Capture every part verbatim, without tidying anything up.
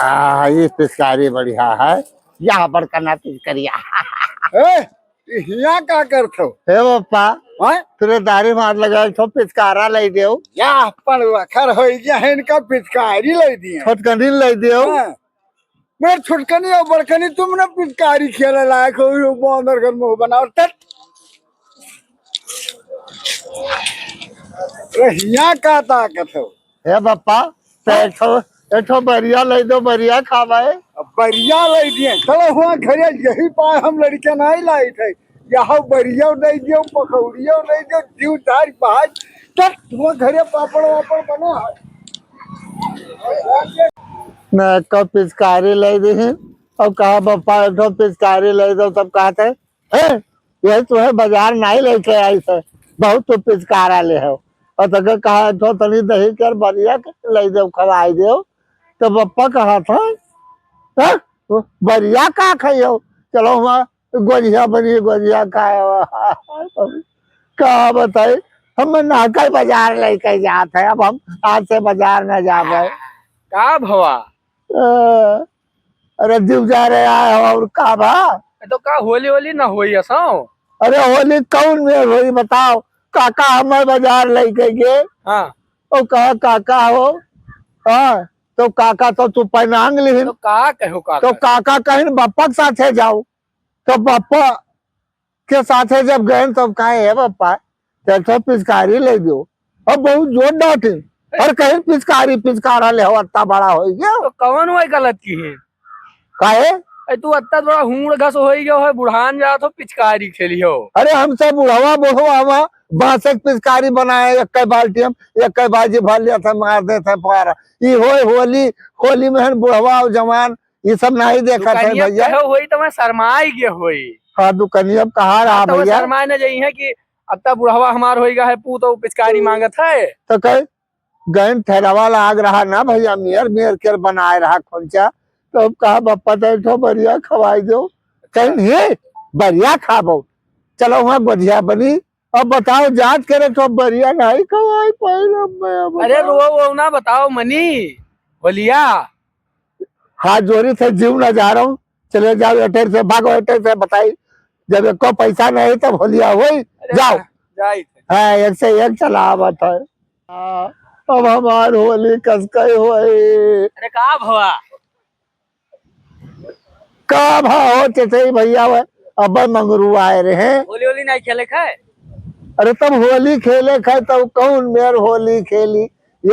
आ, ये पिचकारी बढ़िया है, या बड़कना पिचकारिया। ए, हिया का करत हो? हे बप्पा, हैं? तेरे दाढ़ी मार लगा, एक ठो पिचकारा लइ देउ। या पड़वा खर होइ गया है, इनका पिचकारी लइ दिए। छोटकनी लइ देउ। हाँ। मेरे छोटकनी और बड़कनी तुम ना पिचकारी खेले लायक हो, यो बंदर घर मुंह बनाओ, तट। अरे हिया का ताकत हो? हे बप्पा, तो एक ठो, एक ठो बरिया लइ देउ, बरिया खावे। अब बरिया लइ दिए, चलो हुआ घरे, यही पाए हम लड़के नहीं लाई थे। यहाँ बरिया दइ दियो, पकौड़िया दइ दियो, जीव धार बहाय, तब हुआ घरे पापड़ वापड़ बना है। न एक ठो पिचकारी लइ दिहिन, और कहा बप्पा एक ठो पिचकारी लइ देउ, तब कहत है, "हे, यही तुम्हें बाजार नहीं लेके आई थे, बहुत तो पिचकारा ले हो।" और तके कहा, "एक ठो तनी दही के बरिया के लइ देउ, खवाई देउ।" तो बप्पा कहा था, "हैं? बरिया का खाइयो? चलो हुआ गोजिया बनी, गोजिया खाए।" का बताई, हम नाकल बाजार लेके जात है, अब हम आज से बाजार न जाबे। का भवा? अ, अरे जीव जा रहे आए हो, और का भा? ए, तो का होली, होली ना होई असो? अरे होली कौन में होई बताओ? काका हमें बाजार लेके गए। हाँ। और कहा काका हो, हाँ, तो काका तो तू पहनांग लिहिन। तो का कहो काका? तो काका कहिन बप्पा के साथे जाओ। तो बप्पा के साथे जब गए तब कहे, "हे बप्पा, एक ठो पिचकारी लइ देउ।" अब बहुत जोर डांटिन, "और कहीं पिचकारी, पिचकारा ले हो, अत्ता बड़ा होइ गया।" तो कौन वही गलत किहिन? काहे? ए, तू अत्ता बड़ा हूड़ घस होइ गयो है, बुढ़ान जात हो, पिचकारी खेलियो। अरे हमसे बुढ़वा बुढ़वा हुआ, बांसे के पिचकारी बनाए, एक बाल्टी हम, एक बाजी भर लिया था, मार देते पारा। ई होए होली, होली में है बुढ़वा और जवान, ये सब नहीं देखा दुकनिया था भैया। कहो होई तो मैं शर्माई गए होई। हाँ, दुकनिया कहाँ रहा हाँ, तो मैं भैया? शर्माए न जाई है कि अब तक बुढ़वा हमार होई गया है, पूत और पिचकारी मांगत है। तो कहे, गैन ठहरावा लाग रहा ना भैया, मेर मेर के बनाए रहा खोंचा। तो अब कहा बप्पा तो एक ठो बरिया खवाई दो। कहीं नहीं, बरिया खाबो। चलो वहाँ गोजिया बनी। अब बताओ, जात करे तो बरिया नहीं खवाई पाए ना मैं, अब अरे बताओ। रो वो ना बताओ मनी, होलिया। हाथ जोड़ी थे, जीव ना जा रहा हूँ, चले जाओ एटेर से, भागो एटेर से, बताई, जब एको पैसा नहीं तब होलिया होई, अरे जाओ। जाई थे। हाँ, एक से एक चला आवत है। हाँ, अब हमार होली कसकई होई। अरे का भवा? का भा हो चचई भैया, वह अब्बे मंगरू आए रहे। होली, होली नहीं खेले खाए? अरे तब होली खेले खाए, तब कौन मेर होली खेली?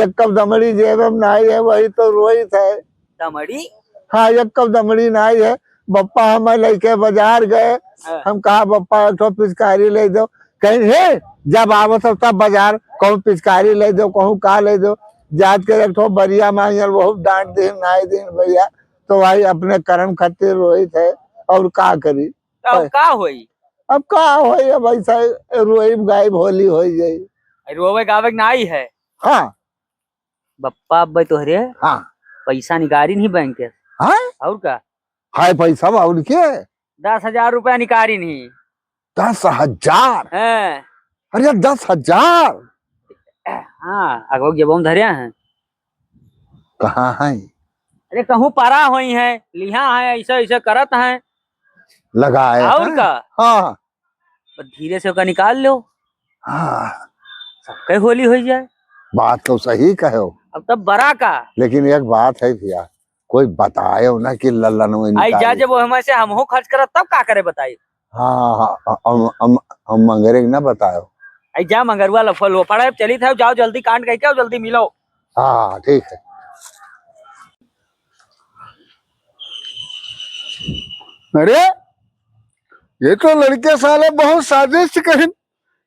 एक कप दमड़ी जेब में नहीं है, वही तो रोई थे। दमड़ी? हाँ, एक कप दमड़ी नहीं है। बप्पा हमें लेके बाजार गए, हाँ। हम कहा, "बप्पा, एक ठो पिचकारी ले दो।" कहीं, "हे, जब आवत हो तब बाजार, कहूँ पिचकारी ले दो, कहूँ का ले दो।" जात के एक ठो बरिया मांगल, बहुत डांट दिन, नहीं दिन भैया। तो भाई अपने कर्म खातिर रोइत है, और का करी? तो अब का होई? अब का होई, अब ऐसा रोइब गाइब होली होई जाई। रोवे गावे के नाई है। हाँ। बप्पा अब्बे तोहरे हाँ। पैसा निकारी नहीं बैंक के। हाँ? और का? हाय पैसा बा उनके? दस हजार रुपया निकारी नहीं। दस हजार? हाँ। अरे दस हजार? हाँ, अगवा जेबों धरे हैं। कहाँ हैं? अरे कहूँ परा होई हैं, लिहा हैं, ऐसे ऐसे करत हैं। लगाए और हैं? का? हाँ। बस धीरे से ओका निकाल लो। हाँ। सबके होली होई जाए। बात तो सही कहो। अब तब बरा का? लेकिन एक बात है भैया, कोई बतायो ना कि लल्लन वो आई जा, निकाली। जब वो हमारे से हमहू खर्च करत तब का करे बताई? हाँ, हाँ, हम, हम, हम मंगरे के ना बतायो। आई जा मंगरुआ लफल हो पड़ा है, चली था, जाओ जल्दी कांड कह के आओ, जल्दी मिलो। हाँ, ठीक है। अरे, ये तो लड़के साले बहुत साजिश कहिन,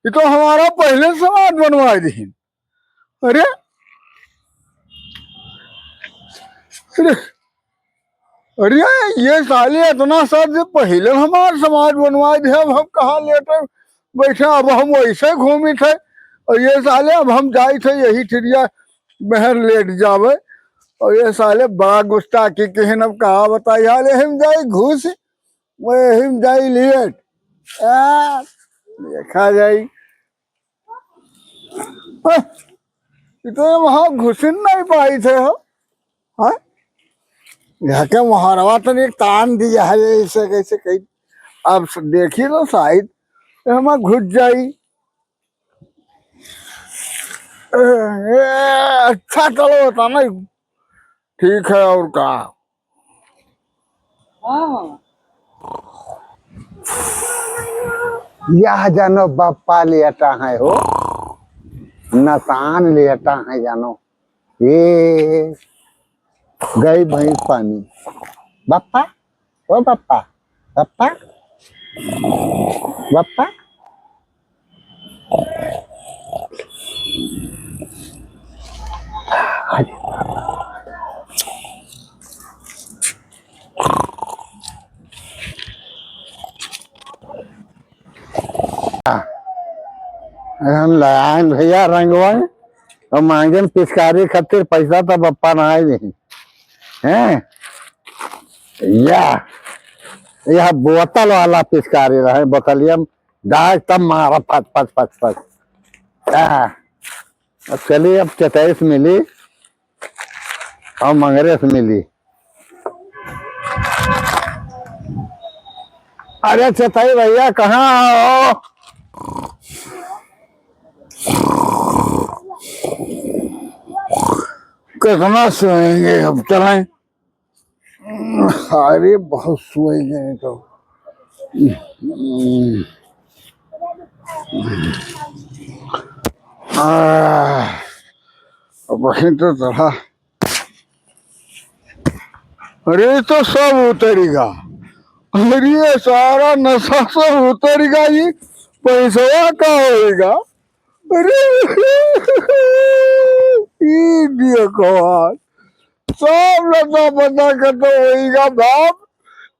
ये तो हमारा पहले समाज बनवा दिहिन। अरे, अरे, अरे, ये साले इतना साजिश पहले हमार समाज बनवा दे, अब हम कहाँ लेटे बैठे, अब हम वैसे घूमी थे, और ये साले अब हम जाई थे यही ठिरिया बहर लेट जावे, और ये साले बड़ा गुस्सा की किहिन, अब कहाँ बताई हाल, हम जाई घुस वही में जाई लेट। आ, देखा जाई। आ, ये तो वहाँ घुसिन नहीं पाई थे हो। हाँ? यहाँ के मोहरवा तो एक तान दिया है, ऐसे कैसे कहीं। अब स-, देखी तो शायद एमा घुस जाई। ए, ए, अच्छा, चलो, बताना। ठीक है, और का? हाँ। यह जानो बप्पा लेटा है हो, नसान लेटा है जानो। ये गई भैंस पानी। बप्पा, ओ बप्पा, बप्पा, बप्पा। हम लायन भैया रंगवा, तो मांगेन पिचकारी खातिर पैसा, तो बप्पा ना आए नहीं। हैं? या, यह बोतल वाला पिचकारी रहे, बोतलिया में डाल तब मारा फट, फट, फट, फट। आ, अब चलिए, अब चेतई से मिली और मंगरे से मिली। अरे चेतई भैया, कहाँ हो? कितना सोएंगे अब, चलें? अरे बहुत सोएंगे तो। आह, अब वहीं तो चढ़ा। अरे, तो सब उतरिगा। अरे, सारा नशा सब उतरिगा, ये पैसवा का होइगा? अरे, ई देखो आज, सब नशा पता खत्म होइगा बाप।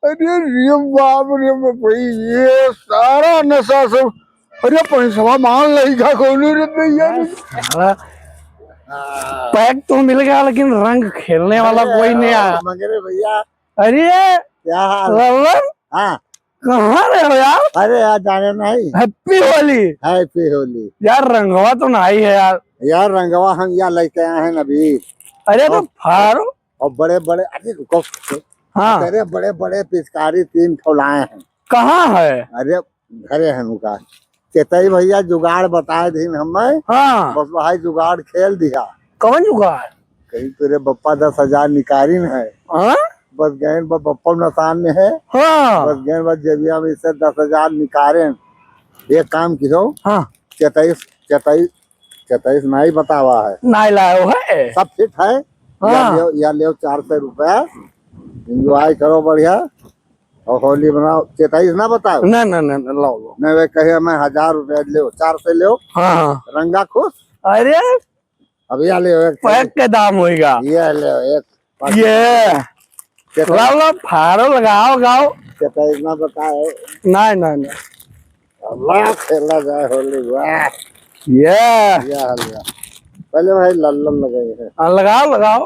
अरे रे बाप रे बाप, ये सारा नशा सब। अरे, पैसवा मान लेगा कौनो रे भैया रे। साला, पैक तो मिल गया, लेकिन रंग खेलने वाला अरे कोई नहीं आया। मगर भैया, अरे, क्या हाल? लल्लन, हाँ। कहाँ रहे हो यार? अरे यार, जाने नहीं। Happy होली। Happy होली। यार, रंगवा तो नहीं है यार। यार, रंगवा हम यहाँ लेके आए हैं अभी। अरे, तो और फाड़ो। और बड़े बड़े, अरे रुको। हाँ। अरे बड़े बड़े पिचकारी तीन ठो लाए हैं। कहाँ है? अरे घरे हैं उनका। चेतई भैया जुगाड़ बताए दिन हमें। हाँ। बस भाई जुगाड़ खेल दिया। कौन जुगाड़? कहीं तेरे बप्पा दस हजार निकारिन है। हाँ? बस गए बा बप्पा नसान में है। हाँ। बस गए बा जेबिया में से दस हजार निकारेन। एक काम किहो। हाँ। चेतई, चेतई, चेतई से नहीं बतावा है। नहीं लायो है। सब फिट है। हाँ। या लेव, या लेव चार सौ रुपया, enjoy करो बढ़िया और होली मनाओ। चेतई से ना बताओ। ना, ना, ना, ना, लाओ, लाओ। नहीं, वे कहे, "मैं हजार रुपया लेव, चार सौ लेव।" हाँ, हाँ। रंगा खुश। अरे, अब या लेव एक पैक के दाम होइगा। ये लेव एक। ये। चेतई लाओ, लाओ, फाड़ो, लगाओ, गाओ। चेतई से ना बताओ। नहीं, नहीं, नहीं। वाह, खेला जाए होली, वाह। ये। या हलवा। पहले भाई लल्लन लगाई है। हाँ, लगाओ, लगाओ।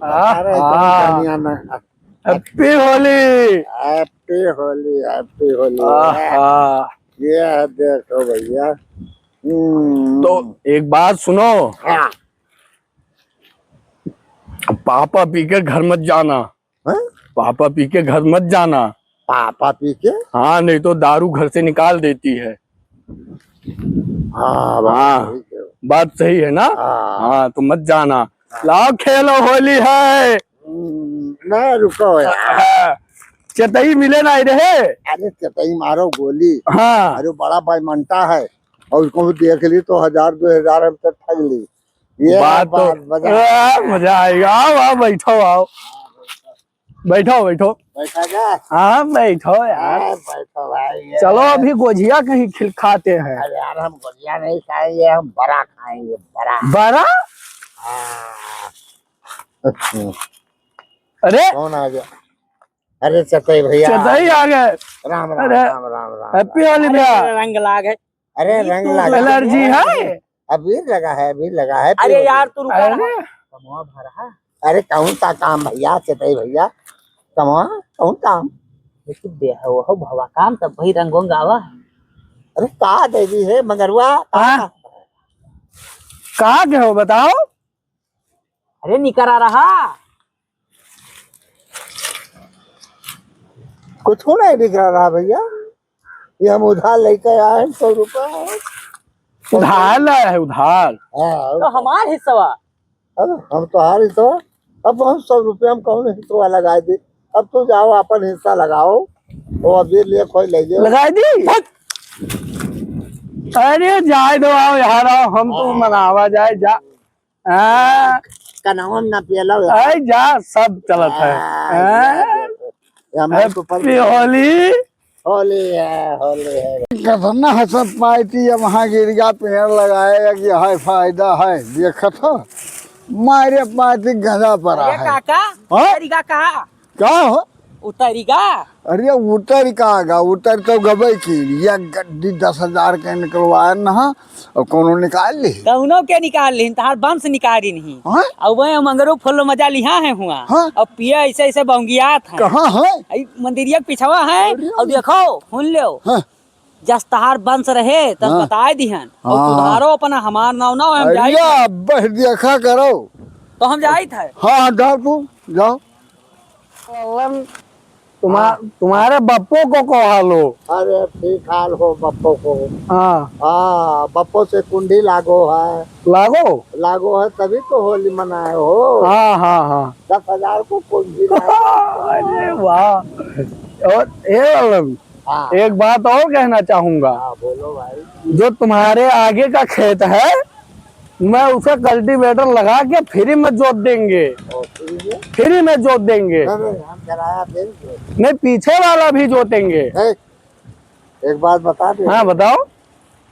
अरे, हाँ। Happy होली। Happy होली, happy होली। आहा। ये है, देखो भैया। हम्म। तो एक बात सुनो। हाँ। पापा पी के घर मत जाना। हैं? पापा पी के घर मत जाना। पापा पी के? हाँ, नहीं तो दारू घर से निकाल देती है। हाँ, बात हाँ, सही है। बात सही है ना? हाँ। हाँ, तो मत जाना। हाँ। लाओ, खेलो, होली है। हम्म, ना, रुको यार। हाँ, चेतई मिले ना रहे। अरे, चेतई मारो गोली। हाँ। अरे, बड़ा बैमंटा है। और उसको देख ली तो हजार, दो हजार हम तो ठग ली। ये बात तो, बात, मजा आ, मजा आएगा। आओ, आओ, बैठो, आओ। बैठो, बैठो। बैठा जा। हाँ, बैठो यार। हाँ, बैठो भाई, ये चलो, अभी गोझिया कहीं खिल-, खाते हैं। अरे यार, हम गोझिया नहीं खाएंगे, हम बड़ा खाएंगे, बड़ा। बड़ा? हाँ। अच्छा। अरे? कौन आ गया? अरे, चेतई भैया। चेतई आ गए। राम, राम, अरे, राम, राम, राम, Happy राम। होली भैया। अरे, रंग लाग है। अरे, ई रंग तो लाग है। Allergy है? अबीर लगा है, अबीर लगा है, अरे pure। यार, तू रुका अरे। रहा। कमवा भरा। अरे, कौन सा काम भैया, चेतई भैया? कमवा, कौन काम? ये तो दे-, वो हो भवा काम, तब वही रंग वंग आवा। अरे, का देवी है मगरुआ? हाँ? का के हो, बताओ? अरे, निकर आ रहा। कुछ को नहीं दिख रहा भैया, ये हम उधार लेके आए हैं सौ रुपया। उधार लाया है, उधार। हाँ। तो हमार हिस्सा। अब हम तोहार हिस्सा, अब हम सौ रुपया हम कौन हिस्सा लगाए दी? अब तू जाओ अपन हिस्सा लगाओ, वो अभी लिए कोई ले जाओ। लगाए दी? अरे जाए दो, आओ यहाँ आओ, हम तो हाँ। मनावा जाए जा। हाँ। कनवन ना पियला हो। आई जा, सब चलत है। हाँ, हाँ। ये हमारे ऊपर हैप्पी होली। होली है, होली है। कितना हंसत पाती है, वहाँ गिर गया पेड़ लगाए कि हाय फायदा है, देखत हो। मारे पाती गधा पड़ा अरे है। काका, हाँ? उतरिगा कहा? क्या हो? उतरिगा? अरे उतर का गा, उतर तो गबे की, या गड्डी दस हजार के निकलवाए न, हाँ? और कोनो निकाल ली? कौनो के निकाल ली, तहार बंस निकाली नहीं। हाँ? और वह मंगरू फुल मजा लिहा है हुआ। हाँ? और पिया ऐसे ऐसे बौंगियात है। कहाँ है? आई मंदिरिया के पिछवा है। अरे। और देखो, सुन लो। हाँ। जस तहार बंस रहे, तस हाँ। बताए दिहन। और हाँ, हाँ। सुधारो अपना, हमार नाव ना हो, हम अरे जाई। अब देखा करो। तो हम जाइत है। हाँ, हाँ, जाओ तू, जाओ। तुम्हा-, हाँ। तुम्हारे बप्पो को को हाल हो? अरे, ठीक हाल हो बप्पो को। हाँ। हाँ, बप्पो से कुंडी लागो है। लागो? लागो है, तभी तो होली मनाए हो। हाँ, हाँ, हाँ। दस हजार को कुंडी लागो। अरे वाह। और ये वाला हाँ। एक बात और कहना चाहूंगा। हाँ, बोलो भाई। जो तुम्हारे आगे का खेत है, मैं उसे कल्टीवेटर लगा के फ्री में जोत देंगे। ओ, फ्री में? फ्री में जोत देंगे। नहीं, नहीं, हम किराया देंगे। नहीं, पीछे वाला भी जोतेंगे। ए, एक बात बता दे। हाँ, बताओ।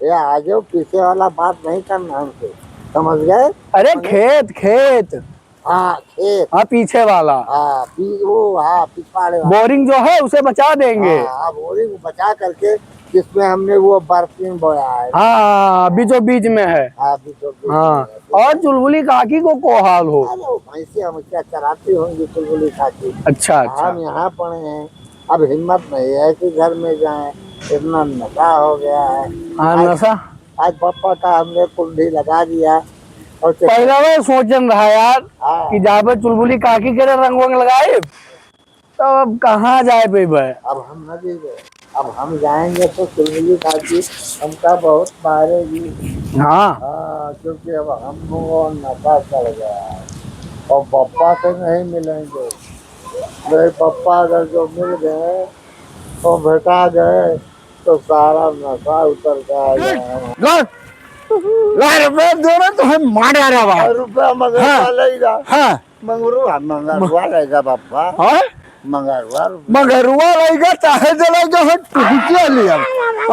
ये आगे पीछे वाला बात नहीं करना हमसे, समझ गए? अरे, खेत, खेत। हाँ, खेत। हाँ, पीछे वाला। हाँ, पी-, वो, हाँ, पिछवाड़े वाला। बोरिंग जो है, उसे बचा देंगे। हाँ, हाँ, बोरिंग बचा करके, जिसमें हमने वो बरसीन बोया है। हाँ, बीचों बीच में है। हाँ, बीचों बीच हाँ। में है। और चुलबुली काकी को को हाल हो? अरे, वो भैंसे हम क्या चराती होंगी चुलबुली काकी। अच्छा, अच्छा। हम यहाँ पड़े हैं, अब हिम्मत नहीं है कि घर में जाएं, इतना नशा हो गया है। हाँ, आज नशा। आज पापा का हमने कुंडी लगा दिया और चल- पहला मैं सोचन रहा यार हाँ। कि जाबे चुलबुली काकी के रंग वंग लगाए, तो अब कहाँ जाए पेबे? अब हम न जइबे, अब हम जाएंगे तो चुलबुली काकी हमका बहुत मारेगी। हाँ। हाँ, क्योंकि अब हम लोगों नशा चढ़ गया है और पापा से नहीं मिलेंगे। मेरे पापा अगर जो मिल गए, तो भेटा गए, तो सारा नशा उतर के आ जाए। ला, ला रुपया दो ना, तो हम मार डाला बा। रुपया मंगरुआ हाँ। लेगा। हाँ। मंगरुआ, मंगरुआ लेगा बापा। हाँ? मंगरुआ रुपया। मंगरुआ लेगा, चाहे जला के हम टूटिया लिया।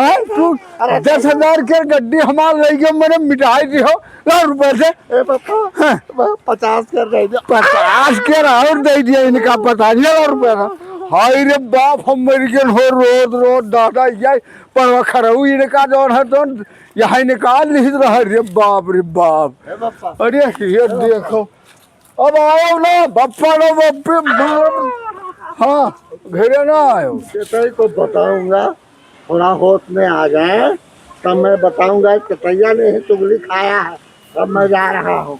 हाँ? तू अरे दस हजार के गड्डी हमार लेके मने मिटाई दियो। ला रुपया दे। ए पापा, हाँ। प-, पचास कर दे दिया। पचास कर और दे दिया इनका, पता नहीं और रुपया ना। हाय रे बाप, हम मर गए हो, रोज, रोज दादा, ये परवा खरऊ इनका जौन है, जौन यहाँ निकाल नहीं रहा। रे बाप, रे बाप। ए पापा। अरे, ये देखो। अब आओ ना, बप्पा ना, बप्पे, हाँ, घरे ना आयो। इतना ही को बताऊंगा। थोड़ा होश में आ जाए, तब मैं बताऊंगा कि कतैया ने ही चुगली खाया है। अब मैं जा रहा हूँ।